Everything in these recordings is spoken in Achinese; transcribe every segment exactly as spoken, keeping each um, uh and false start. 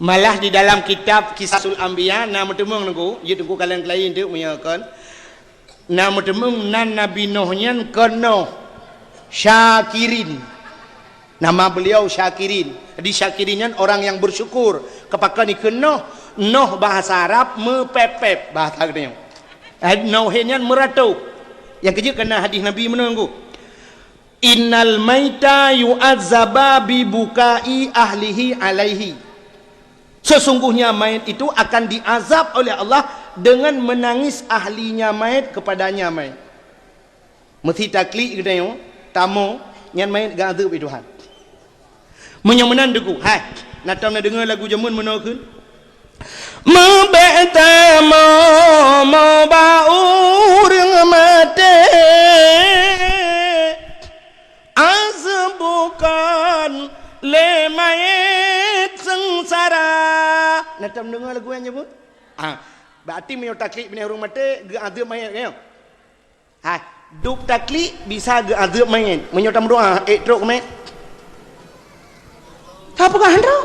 Malah di dalam kitab Qisasul Anbiya na meuteumeung Teungku, jeuet Teungku kalon keulayi teuk meunyoe kon. Na meuteumeung nan Nabi Nuh nyan keunoh Syakirin. Nama beliau Syakirin. Jadi Syakirin nyan orang yang bersyukur. Kepakan ikeunoh, noh bahasa Arab meupép-pép bahasa geutanyoe. Eh, Nuh nyan meurato. Nyang keujeuet keunan hadis Nabi meunoe Teungku. Innal maita yu'azzaba bi bukai ahlihi alaihi. Sesungguhnya mayat itu akan diazab oleh Allah dengan menangis ahlinya mayat kepadanya mayat. Meusi taklik geutanyoe, tamoe, nyan mayat geuazeueb lé Tuhan. Meunyoe meunan Teungku, hai, na tom na deungoe lagu jameun meunoe kheun? Meubék tamoe, mo bak ureuëng maté. Azeueb bukon lé mayét seungsara. Na tom deungoe lagu nyan jameun? Ah, berarti meunyoe taklik binéh ureuëng maté, geuazeueb mayét, kan? Hai, dub taklik bisa geuazeueb mayét. Meunyoe tameudoa, ék trok keu mayét. Tapeugah han trok.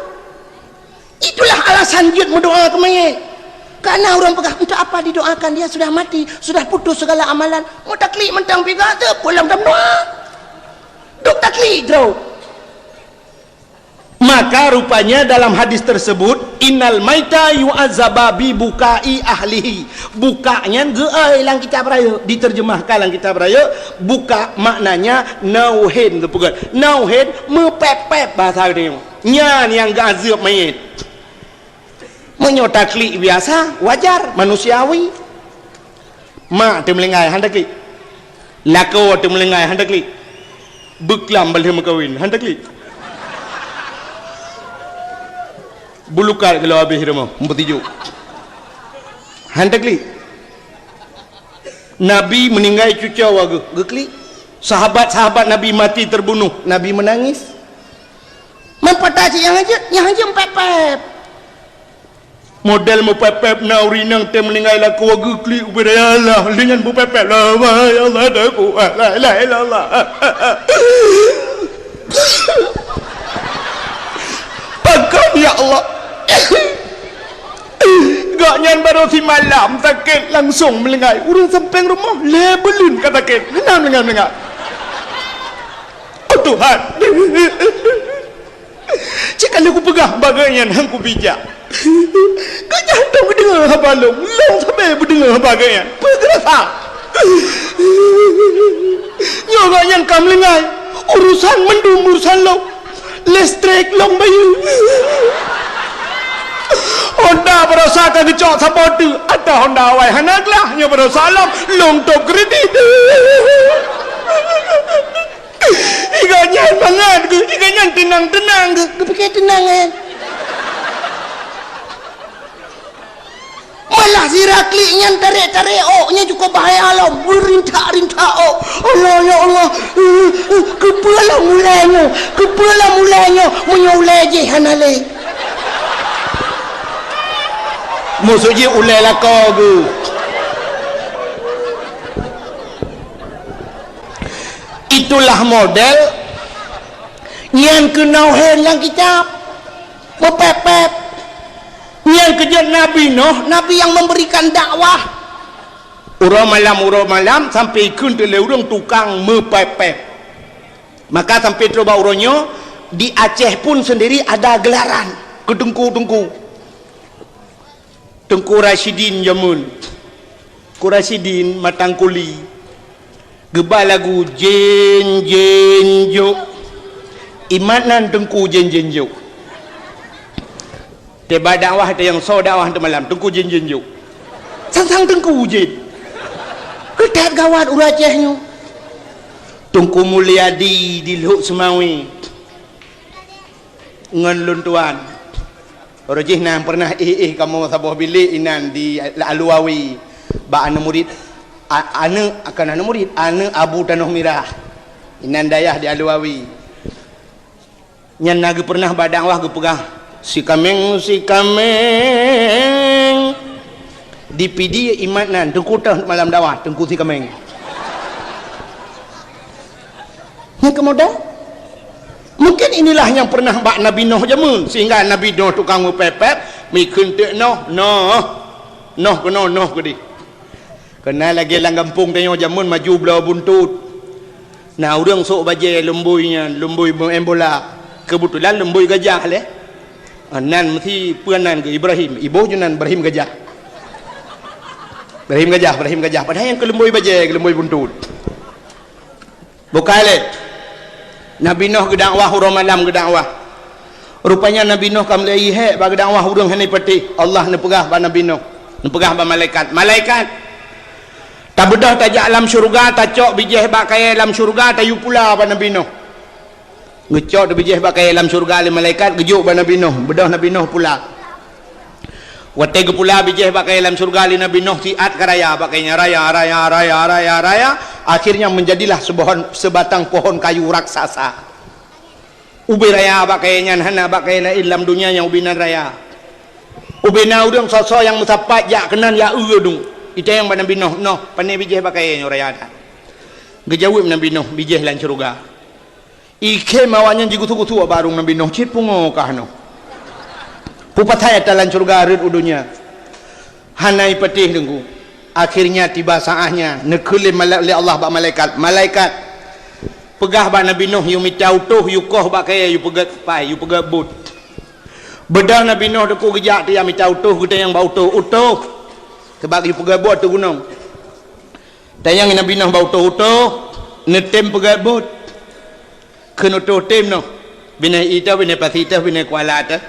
Itulah alasan jeuet meudoa keu mayét. Karena ureuëng peugah, "Untuk apa didoakan? Dia sudah mati, sudah putus segala amalan." Mau taklik mantong piga tu, pulang dalam doa. Duk taklik terus. Maka rupanya dalam hadis tersebut, "Innal maita yu'azzaba bi bukai ahlihi." Buka nyan geuai lam kitab rayeuk, diterjemahkan lam kitab rayeuk, buka maknanya nauhen geupeugah. Nauhen meupép-pép bahasa geutanyoe. Nyan nyang geuazeueb mayét. Meunyoe taklik biasa, wajar, manusiawi. Mak teumeulinggai, han taklik. Lakoe teumeulinggai, han taklik. Beuklam balheueh meukawen, han taklik. Bulukat geulong habéh rumoh, meupeutijuk. Han taklik. Nabi meuninggai cucoe geuh, geuklik. Sahabat-sahabat Nabi mati terbunuh, Nabi meunangis. Meupata cit nyang jeuet, nyang jeuet meupép-pép. Model meupép-pép na ureuëng inong teuh meuninggai lakoe geuklik ubé, "Ya Allah, lé nyan meupép-pép." "La ilaha illallah, la ilaha illallah." Pakon, ya Allah. Gobnyan barô simalam sakét langsong meulinggai. Ureuëng sampéng rumoh lhée buleuen ka sakét, hana meulinggai-meulinggai. Oh Tuhan. Cit ka lheueh kupeugah bak gobnyan han kubijak. Gobnyan hantom geudeungoe haba lôn, lôn sabe beudeungoe haba gobnyan. Peue geurasa? Nyoe gobnyan ka meulinggai, urusan mandum urusan lôn. Listrik lôn bayeue. Honda baroesa ka geucok saboh teuk, ata Honda awai hana glah, nyoe baroesa lom lôn tôb kredit. Iga nyan mangat geuh, iga nyan teunang-teunang geuh. Geupike teunang, eh. Malah sira klik nyan tarek-tarek ôk nyan cukup bahaya lom. Beurintak-rintak ôk. Allah, ya Allah. Eh, eh, keupeue lom ulée nyoe? Keupeue lom ulée nyoe? Meunyoe ulée jih hana lé. Maksud jih ulée lakoe geuh. Itulah model nyan keunoe hen lam kitab. Meupép-pép. Nyan keujeuet Nabi Nuh, Nabi nyang memberikan dakwah. Uroe malam, uroe malam, sampai kheun teulé ureuëng tukang meupép-pép. Maka sampai trok bak uroe nyoe, di Aceh pun sendiri ada gelaran keu teungku-teungku. Teungku Rasyidin jameun. Teungku Rasyidin Matang Kuli. Geuba lagu Jén Jén Jok. Imat nan Teungku Jén Jén Jok. Tiba dakwah teuh nyang soe dakwah teuh malam, Teungku Jén Jén Jok. Sang-sang Teungku Jén. Keutat gawat ureuëng Aceh nyoe. Teungku Mulyadi di Lhok Seumawe. Ngon lôn tuan. Roh jih na pernah éh-éh kamoe saboh bilék inan di Aluwawi. Bak aneuk murit, a-, aneuk, kon aneuk murit, aneuk Abu Tanoh Mirah. Inan dayah di Aluwawi. Nyan na geupeunah bak dakwah geupeugah, "Sikameng, sikameng." Di Pidie imat nan, Teungku teuh malam dakwah, Teungku Sikameng. Nyang keumudian, Mungkin inilah nyang pernah bak Nabi Noh jameun, sehingga Nabi Noh tukang meupepet, mikheun teuk noh, noh, noh keunoe, noh keudeh. Keunan lagèe lam gampông tanyoe jameun maju bloe buntut. Na ureueng sôk bajèe lumbôi nyan, lumbôi meu'en bola. Keubeutulan lumbôi gajah lé. Ah, nan meusi peue nan geuh Ibrahim. Iboh ju nan Ibrahim Gajah. Ibrahim Gajah, Ibrahim Gajah. Padahai nyang keu lumbôi bajèe, keu lumbôi buntut. Bukai lé. Nabi Noh geudakwah, uroe malam geudakwah. Rupanya Nabi Noh ka mulai hék bak geudakwah, ureueng hana patéh. Allah neupeugah bak Nabi Noh, neupeugah bak malaikat, "Malaikat, tabeudôh tajak lam syeuruga, tacok bijéh bak kayèe lam syeuruga, tayue pula bak Nabi Noh." Geucok bijéh bak kayèe lam syeuruga lé malaikat, geujok bak Nabi Noh, beudôh Nabi Noh pula. Watèe geupula bijéh bak kayèe lam syeuruga lé Nabi Noh, siat ka raya bak kayèe nyan, raya, raya, raya, raya, raya. Akhirnya menjadilah sebohon, sebatang pohon kayu raksasa. Ubé raya bak kayèe nyan, hana bak kayèe laén lam donya nyang ubé nan raya. Ubé na ureueng soe-soe nyang meusapat jak keunan, jak eu dum. Itanyong bak Nabi Noh, "Noh, pané bijéh bak kayèe nyoe raya that?" Geujaweueb Nabi Noh, "Bijéh lam syeuruga." Ikhém awaknyan jigusu-gusu bak barong Nabi Noh, "Cit pungo kah noh? Peue pasai ata lam syeuruga rhot u donya?" Hana ipatéh Teungku. Akhirnya tiba saatnya, neukheun lé mala-, lé Allah bak malaikat, "Malaikat, peugah bak Nabi Noh yue mita utôh, yue koh bak kayèe, yue peugèt pai, yue peugèt bot." Beudôh Nabi Noh Teungku geujak teuh jak mita utôh, geutanyong bak utôh, "Utôh, sabab yue peugèt bot ateueh gunong." Tanyong Nabi Noh bak utôh, "Utôh, neutém peugèt bot?" Kheun utôh, "Tém noh. Binéh ié teuh, binéh pasi teuh, binéh kuala teuh."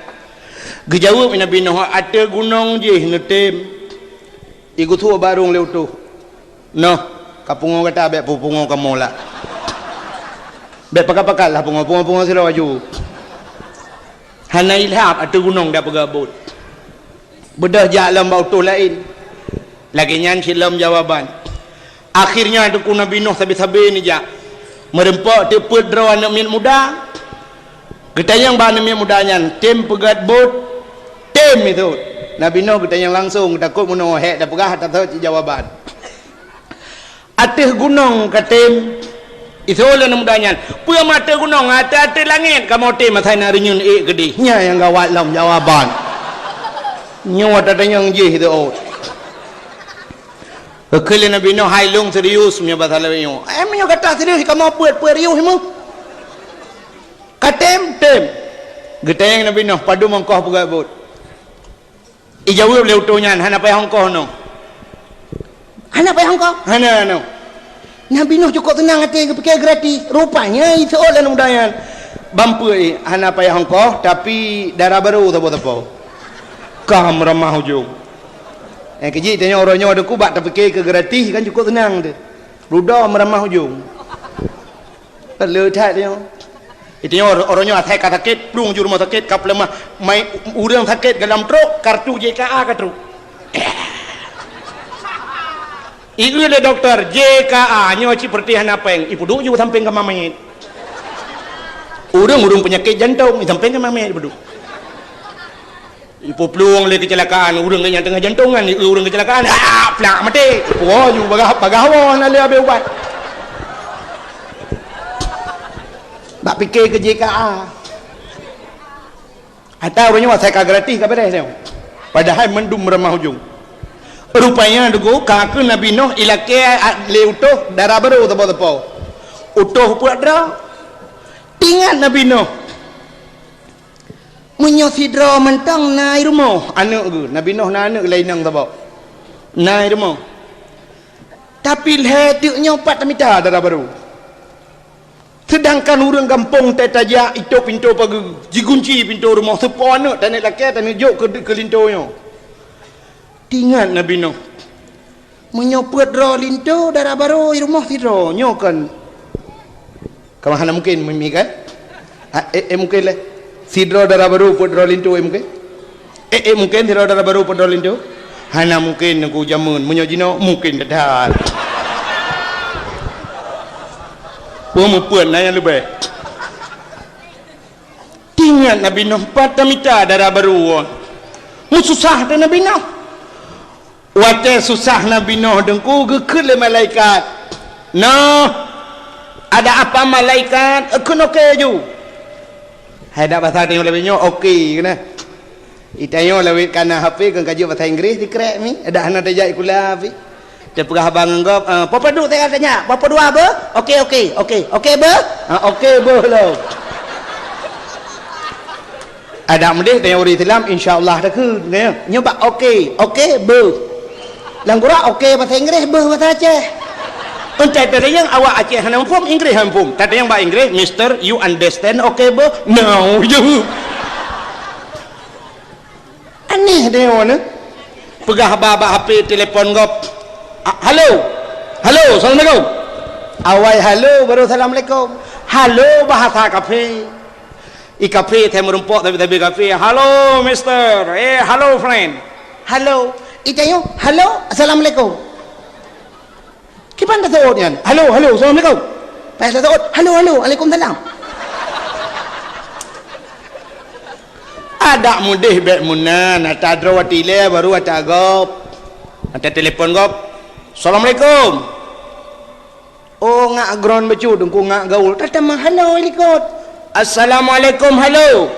Geujaweueb Nabi Noh, "Ateueh gunong jih neutém." Igusu barong lé utôh, "Noh, ka pungo gata, bèk peupungo kamoe lah. Bèk pakat-pakat lah pungo, pungo-pungo sidroe aju. Hana ilham ateueh gunong dak peugèt bot." Beudôh jak lom bak utôh laén. Lagèe nyan cit lom jawaban. Akhirnya Teungku Nabi Noh sabe-sabe neujak. Meureumpok teuk peuet droe aneuk miet muda. Geutanyong bak aneuk miet muda nyan, "Tém peugèt bot?" "Tém," isut. Nabi Noh geutanyong langsong, takot meunoe hék tapeugah, tatot cit jawaban. "Ateueh gunong ka tém?" Isut lé aneuk muda nyan, "Peue meuateueh gunong, ateueh-ateueh langèt kamoe tém asai na reunyeun ék keudeh." Nyan nyang gawat lom jawaban. Nyoe tatanyong jih teuôt. Geukheun lé Nabi Noh, "Hai lôn serius meunyoe basa lagèe nyoe." "Eh, meunyoe gata serius, kamoe peuet-peuet riôh meuh." "Ka tém?" "Tém." Geutanyong Nabi Noh, "Padum ongkoh peugèt bot?" Ijaweueb lé utôh nyan, "Hana payah ongkoh noh." "Hana payah ongkoh?" "Hana noh." Nabi Noh cukôp seunang até geupike gratis. Rupanya iseuôt lé aneuk muda nyan, "Ban peue, hana payah ongkoh, tapi dara barô sapo-sapo." Ka meuramah ujong. Eh, keu jih tanyoe uroe nyoe Teungku bak tapike keu gratis kan cukôp seunang teuh. Rudoe meuramah ujong. Le that nyoe. Itu nyoe, uroe nyoe asai ka sakét, plueng ju rumoh sakét, ka peuleumah. Mai ureueng sakét dalam trok, kartu J K A ka trok. Ieu lé dokto, "J K A nyoe cit peureutih hana péng." Ipeuduek ju sampéng kama manyét. Ureueng, ureueng peunyakét jantong, sampéng kama manyét ipeuduek. Ipeuplueng lé keucilakaan, ureueng nyang teungoh jantongan, ureueng keucilakaan, ah, plak maté. Ipuwoe ju bagah, bagah woe hana lé abéh ubat. Bak pike keu J K A. Ata ureueng nyoe asai ka gratis ka beres nyoe. Padahai mandum meuramah ujong. Rupanya Teungku, ka keu Nabi Noh ilakée lé utôh dara barô sapo-sapo. Utôh peuet droe. Teuingat Nabi Noh. Meunyoe sidroe mantong na i rumoh, aneuk geuh, Nabi Noh na aneuk laén nyang saboh. Na i rumoh. Tapi lhée teuk nyoe pat tamita dara barô. Seudangkan ureueng gampông teuh tajak itôp pintoe pageue, jigunci pintoe rumoh, seupôt aneuk taneuk lakée taneuk jok keu, keu linto nyoe. Teuingat Nabi Noh. Meunyoe peuet droe linto dara barô i rumoh sidroe, nyoe kon. Ka hana mungken mimi kan? Ha, eh, eh, mungken lé. Sidroe dara barô peuet droe linto, eh, mungken? Eh, eh, mungken sidroe dara barô peuet droe linto? Hana mungken Teungku jameun. Meunyoe jinoe, mungken that-that. Peue meupeuet na nyang leubeh. Teuingat Nabi Noh pat tamita dara barô. Meususah teuh Nabi Noh. Watée susah Nabi Noh Teungku geukheun lé malaikat. Noh, ada apa malaikat? Kheun oke ju. Hai dak basa tanyoe lawét nyoe, oke keunoe. Itanyoe lawét kana H P keu kajeuet basa Inggréh sikrek mi, dak hana tajak sikula pih. Tapeugah haba ngon gob, eh, "Papa duek saya tanya, papa dua beuh?" "Oke, oke, oke, oke beuh?" "Ha, oke beuh lom." Adak meudeh tanyoe ureueng Islam, insya Allah takheun, ya. Nyoe bak oke, oke beuh. Lam gura oke basa Inggréh, beuh basa Aceh. Entah tatanyong awak Aceh hana muphom, Inggréh hana muphom. Tatanyong bak Inggréh, "Mister, you understand oke beuh?" "No," jaweueb. Aneh deh nyoe. Peugah bak, bak H P telepon gob. "Ah, halo. Halo, assalamualaikum." Awai halo baru assalamualaikum. Halo bahasa kafe. I kafe, saya meureumpok tapi, tapi kafe. "Halo, mister. Eh, halo, friend." "Halo." Itanyoe, "Halo, assalamualaikum." Kiban taseuôt nyan? "Halo, halo, assalamualaikum." Pas taseuôt, "Halo, halo, waalaikumsalam." Adak meudeh bék meunan, ata droe watée ilée baru ata gob. Ata telepon gob. "Assalamualaikum." Oh, ngak gron bacut, engku ngak gaul. Tatamah halo likot. "Assalamualaikum, halo."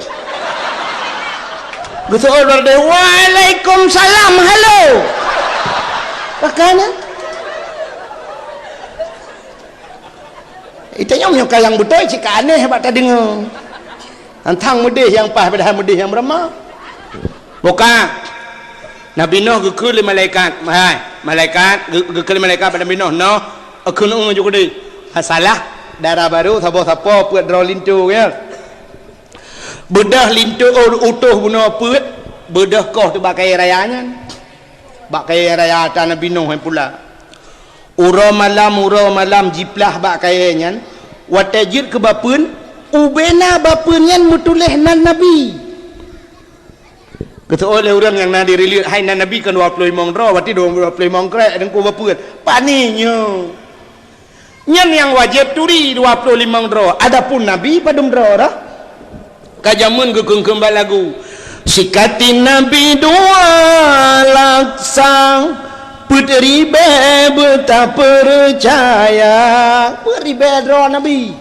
Geuseuôt bak deh, "Waalaikumsalam, halo." Pakana? Itanyoe meunyoe ka nyang beutôi cit ka aneh bak tadeungoe. Hantang meudeh nyang paih padahai meudeh nyang beurama. Buka. Nabi Nuh geukheun lé malaikat. Hai, malaikat, geu-, geukheun lé malaikat bak Nabi Nuh, "Noh, kheun eu ju keudeh." Ha, salah. Dara barô saboh sapo peuet droe linto, ya. Beudôh linto, oh, utoh bunoe peuet, beudôh koh teuh bak kayée raya nyan. Bak kayée raya ata Nabi Nuh hai pula. Uroe malam, uroe malam jiplah bak kayée nyan, watée jeuet keu bapeuen, ubena bapeuen nyan meutuléh nan nabi. Geuseuôt lé ureuëng nyang na di rileut, hai nan nabi kon dua ploh limong droe, watée dua ploh limong krek teungku bapeuen. Pane nyoe. Nyan nyang wajéb turi dua ploh limong droe. Adapun nabi padum droe dah? Ka jameun geukheun-kheun bak lagu. Sikatin nabi dua laksa, peuet ribée beutapeucaya. Peuet ribée droe nabi.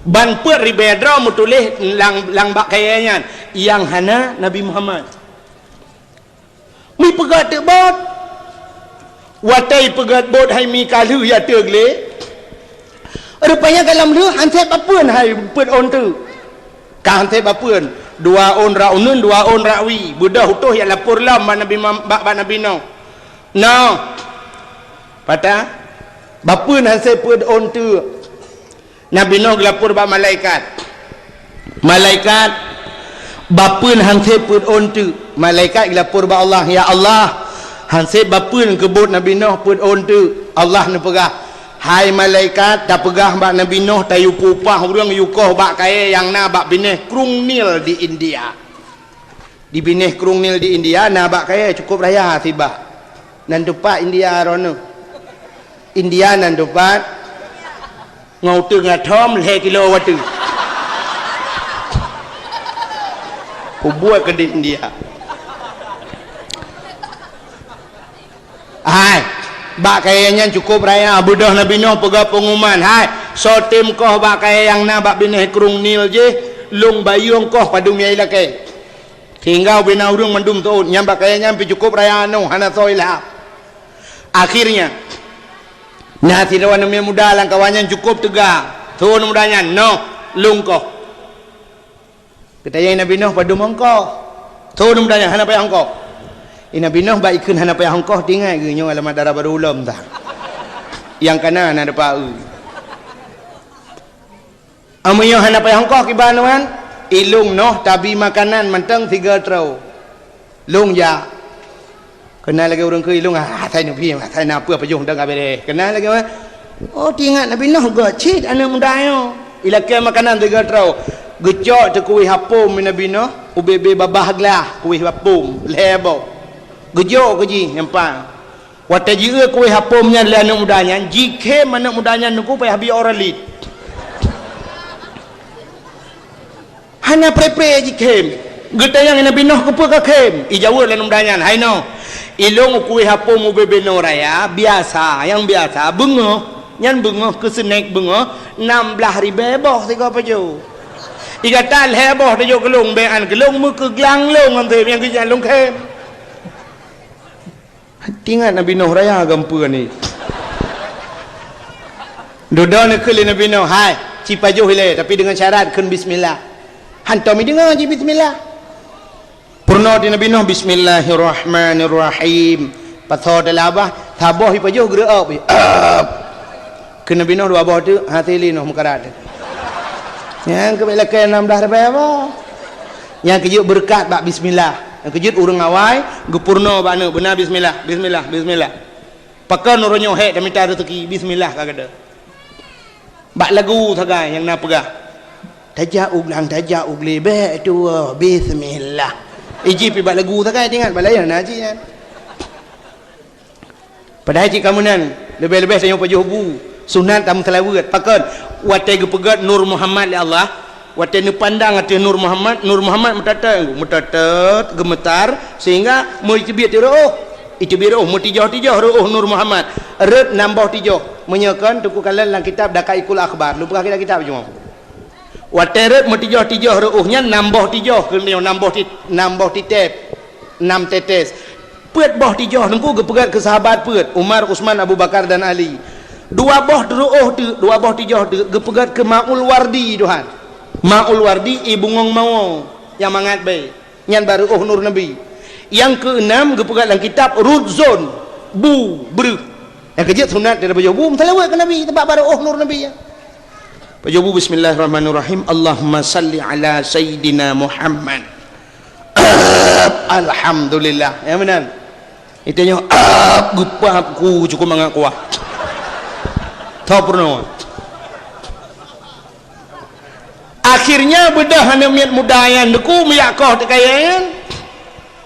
Ban peuet ribée droe meutuléh lam, lam bak kayée nyan, nyang hana Nabi Muhammad. Mipeugét teuk bot. Watée ipeugét bot hai mi ka lheueh ya teuk lé. Rupanya ka lom lheueh han sép bapeuen hai peuet ôn teuk. Ka han sép bapeuen. Dua ôn rot uneuen, dua ôn rot wie. Beudôh utoh ya lapor lom bak Nabi Muham-, bak, bak Nabi Nuh. Noh. Patah. Bapeuen han sép peuet ôn teuk. Nabi Nuh geulapor bak malaikat. Malaikat, bapeuen han sép peuet ôn teuk. Malaikat geulapor bak Allah, "Ya Allah, han sép bapeuen keu bot Nabi Nuh peuet ôn teuk." Allah neupeugah, "Hai malaikat, tapeugah bak Nabi Nuh tayue peupah ureuëng yue koh bak kayée nyang na bak binéh Krueng Nil di India." Di binéh Krueng Nil di India na bak kayée cukôp raya sibak. Nan teumpat India droeneueh. India nan teumpat ngon uteuen atom lhée kilo watée. Peubuet keu di India. Hai, bak kayée nyan cukôp raya, beudôh Nabi Nuh peugah peunguman, "Hai, soe tem koh bak kayée nyang na bak binéh Krueng Nil jih, lôn bayeue koh padum nyang ilakée." Sehingga ubena ureuëng mandum teuôt, nyang bak kayée nyan pih cukôp raya aneuk, hana soe ilham. Akhirnya, na sidroe aneuk muda lam kawan nyan cukôp teuga. Soe aneuk muda nyan, "Noh, lôn koh." Geutanyong Nabi Nuh padum ongkoh. Soe aneuk muda nyan hana payah ongkoh. I Nabi Nuh bak ikheun hana payah ongkoh, teuingat geuh nyoe alamat dara barô ulôn tah. Nyang kana na depa eu. Ameunyoe hana payah ongkoh kiban wan, ilôn noh tabi makanan mantong sigoe troe. Lôn jak. Keunan lagée ureuëng keu ilôn, ah, asai neubi, asai na peue pajoh dong ka beres. Keunan lagée, oh, teuingat Nabi Nuh gét cit aneuk muda nyoe. Ilakée makanan sigoe troe. Geucok teuh kuweh apom Nabi Nuh, ubé-bé babah glah kuweh apom, lhée boh. Geujok keu jih nyang pang. Watée jieu kuweh apom nyan lé aneuk muda nyan, jikhém aneuk muda nyan teungku payah bi ora lit. Hana pré-pré jikhém. Geutanyong Nabi Nuh keupeue kakhém? Ijaweueb lé aneuk muda nyan, "Hai Nuh, ilôn kuweh apom ubé-bé noe raya, biasa, nyang biasa, beungoh, nyan beungoh keu seunek beungoh, nam blaih ribée boh sigoe pajoh." Di gata lhèe boh tajok keu lôn, bèk an keu lôn, meukeuglang lôn ngon tem nyang keujan lôn khem. Ingat Nabi Nuh raya geumpeue ni. Dudoe neukheun lé Nabi Nuh, "Hai, ci pajoh ilèe, tapi deungon syarat kheun bismillah." Hantom jideungoe jih bismillah. Peurunoe di Nabi Nuh, "Bismillahirrahmanirrahim." Pasoe teulabah, saboh jipajoh geureu'op. Keu Nabi Nuh dua boh teuk, hase lé Nuh meukarat. Nyang keu bèk lakèe nam blah ribèe boh. Nyang keujeuet beureukat bak bismillah. Nyang keujeuet ureueng awai geupeurunoe bak aneuk beuna bismillah, bismillah, bismillah. Pakon uroe nyoe hék tamita reuzeki, bismillah ka geuda. Bak lagu sagai nyang na peugah, "Tajak u glang, tajak u glé, bèk tuwoe, bismillah." Iji pi bak lagu sagai teuingat, bak laén na cit nyan. Padahai cit ka meunan, leubeh-leubeh tanyoe pajoh bu, sunat tameuseulaweuet. Pakon? Watèe geupeugèt Nur Muhammad lé Allah, watèe neupandang ateueh Nur Muhammad, Nur Muhammad meutatôt, meutatôt, geumeutar, sehingga meuteubiet reu'oh. Iteubiet reu'oh, meutijoh-tijoh reu'oh Nur Muhammad. Rhot nam boh tijoh. Meunyoe kon, Teungku kalon lam kitab Daqaiqul Akhbar. Lôn peugah kitab-kitab cuma. Watèe rhot meutijoh-tijoh reu'oh nyan nam boh tijoh, keuneuk nam boh ti-, nam boh titép, nam tetes. Peuet boh tijoh Teungku geupeugèt keu sahabat peuet, Umar, Utsman, Abu Bakar dan Ali. Dua boh reu'oh teuk, dua boh tijoh teuk geupeugèt keu Maul Wardi, Tuhan. Maul Wardi, ie bungong mawö nyang mangat bèe. Nyan bak reu'oh Nur Nabi. Nyang keuenam geupeugèt lam kitab Rudzon, bu, breuh. Nyang keujeuet sunat daripada pajoh bu, meuseulaweuet keu Nabi, teubak bak reu'oh Nur Nabi nyan. Pajoh bu, "Bismillahirrahmanirrahim. Allahumma salli ala Sayyidina Muhammad." Alhamdulillah. Nyang meunan. Itu nyoe, ap, geupap ku cukup mangat kuah. Tho peurunoe. Akhirnya beudôh aneuk miet muda nyan Teungku, meuyak koh teuk kayèe nyan.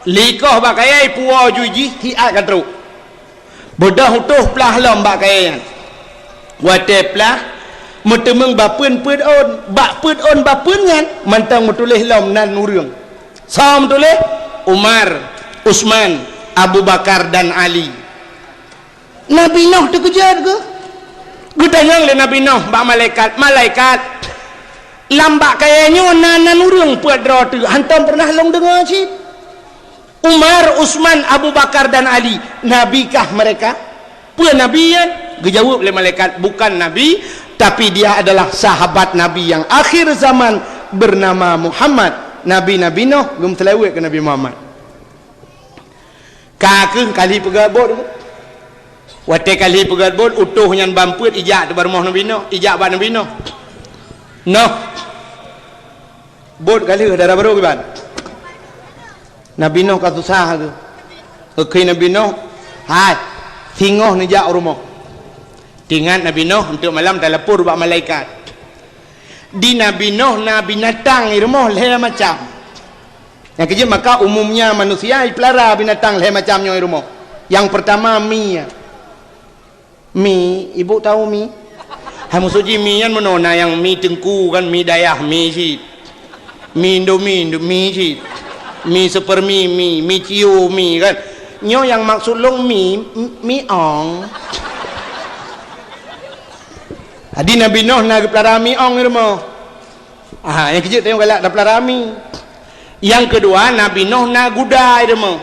Likoh bak kayèe, puwoe ju jih, hiat ka trok. Beudôh utôh plah lom bak kayèe nyan. Watèe plah, meuteumeung bapeuen peuet ôn, bak peuet ôn bapeuen nyan mantong meutuléh lom nan ureueng. Soe meutuléh? Umar, Utsman, Abu Bakar dan Ali. Nabi Nuh teukeujot geuh. Geutanyong lé Nabi Nuh bak malaikat, "Malaikat, lam bak kayèe nyoe na nan ureueng peuet droe teuk, hantom peureunah lôn deungoe cit. Umar, Utsman, Abu Bakar dan Ali, nabikah mereka?" Peue nabi nyan? Geujaweueb lé malaikat, "Bukan nabi, tapi dia adalah sahabat Nabi yang akhir zaman bernama Muhammad." Nabi, Nabi Nuh geumeuseulaweuet keu Nabi Muhammad. Ka kheueh kali peugèt bot. Watèe kali peugèt bot, utôh nyan ban peuet ijak teuk bak rumoh Nabi Nuh, ijak bak Nabi Nuh. Noh. Bot ka lheueh dara barô kiban. Nabi Nuh ka susah geuh. Geukheun Nabi Nuh, "Hai, singoh neujak u rumoh." Teuingat Nabi Nuh, eunteuk malam talapor bak malaikat. Di Nabi Nuh na binatang i rumoh lhèe macam. Nyang keujeuet maka umumnya manusia jipeulara binatang lhèe macam nyoe i rumoh. Nyang peurtama mi. Mi, ibu tahu mi? Hai musoh jih mi nyan meunoe na nyang mi teungku kan, mi dayah mi cit. Mi Indomie, Indo-, mi cit. Mi Supermi, mi, mi Cio, mi kan. Nyoe nyang maksud lôn mi, m-, mi ong. Jadi Nabi Nuh na geupeulara mi ong i rumoh. Ah, nyang keujeuet tanyoe galak tapeulara mi. Nyang keudua, Nabi Nuh na guda i rumoh.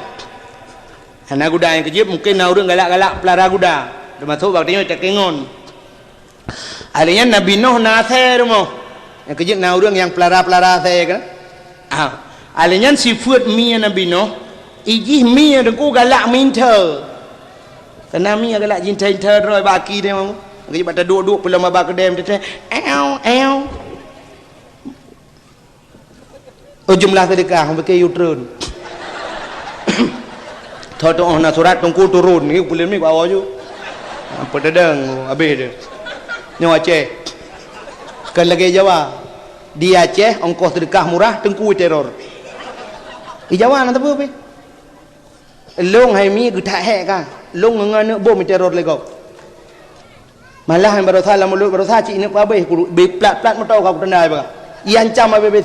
Na guda nyang keujeuet mungken na ureueng galak-galak peulara guda. Teumasok bak tanyoe takengon. Alèh nyan Nabi Nuh na asèe i rumoh. Nyang keujeuet na ureueng nyang peulara-peulara asèe kan. Ah, alèh nyan sifeuet mi Nabi Nuh, ijih mi Teungku galak meuinta. Keunan mi galak jinta-inta droe bak aki tanyoe. Nyang keujeuet bak taduek-duek peulom bak keudè teuntèe. Ew, ew. Oh, jumlah seudeukah, bukon yue treun. Tho tu'oh na surat Teungku turun, ni buleuen mi bak awak ju. Apa dadang, habéh deh. Nyoe Aceh. Kan lagèe Jawa. Di Aceh, ongkoh seudeukah murah, Teungku teror. Di Jawa na teupeu pih. Lôn hai mi geutak hék ka. Lôn ngon aneuk bom teror lé gob. Malah barosa lam mulod barosa cit ineuk peuhabéh, biplat-plat meuto ka kutandai bak. Iancam habéh-habéh.